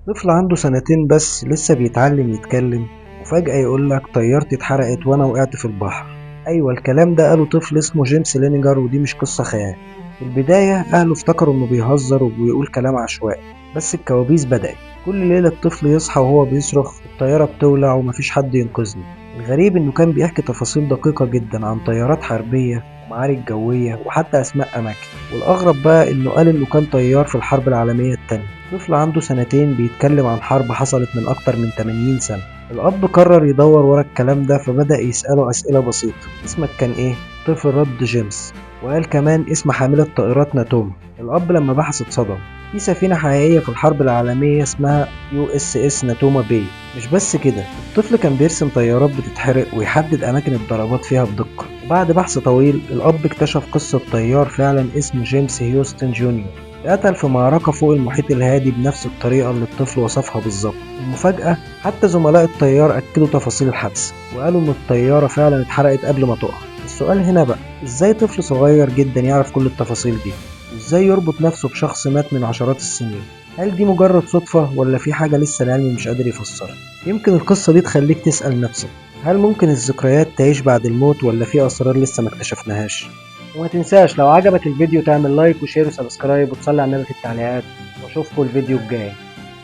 طفل عنده سنتين بس لسه بيتعلم يتكلم، وفجأة يقولك طيارتي اتحرقت وأنا وقعت في البحر. أيوة، الكلام ده قاله طفل اسمه جيمس لينجر، ودي مش قصة خيال. في البداية أهله افتكروا إنه بيهزر وبيقول كلام عشوائي، بس الكوابيس بدأت. كل ليلة الطفل يصحى وهو بيصرخ الطيارة بتولع ومفيش حد ينقذني. الغريب إنه كان بيحكي تفاصيل دقيقة جدا عن طيارات حربية ومعارك جوية وحتى أسماء أماكن. والأغرب بقى إنه قال إنه كان طيار في الحرب العالمية التانية. طفل عنده سنتين بيتكلم عن حرب حصلت من أكتر من 80 سنة. الأب قرر يدور ورا الكلام ده، فبدأ يسأله أسئلة بسيطة. اسمك كان إيه؟ الطفل رد جيمس، وقال كمان اسم حاملة طائرات ناتوما. الأب لما بحث اتصدم، في سفينة حقيقية في الحرب العالمية اسمها USS ناتوما باي. مش بس كده، الطفل كان بيرسم طيارات بتتحرق ويحدد أماكن الضربات فيها بدقة. وبعد بحث طويل الأب اكتشف قصة طيار فعلا اسمه جيمس هيوستن جونيور، اتقتل في معركة فوق المحيط الهادي بنفس الطريقة اللي الطفل وصفها بالظبط. المفاجأة حتى زملاء الطيار أكدوا تفاصيل الحادثة وقالوا إن الطيارة فعلا اتحرقت قبل ما تقع. السؤال هنا بقى، إزاي طفل صغير جدا يعرف كل التفاصيل دي؟ وإزاي يربط نفسه بشخص مات من عشرات السنين؟ هل دي مجرد صدفة ولا في حاجة لسه العلم مش قادر يفسرها؟ يمكن القصة دي تخليك تسأل نفسك، هل ممكن الذكريات تعيش بعد الموت ولا في أسرار لسه ما اكتشفناهاش؟ وما تنساش لو عجبك الفيديو تعمل like و share و subscribe وتصلي على النبي في التعليقات، واشوفكم الفيديو الجاي.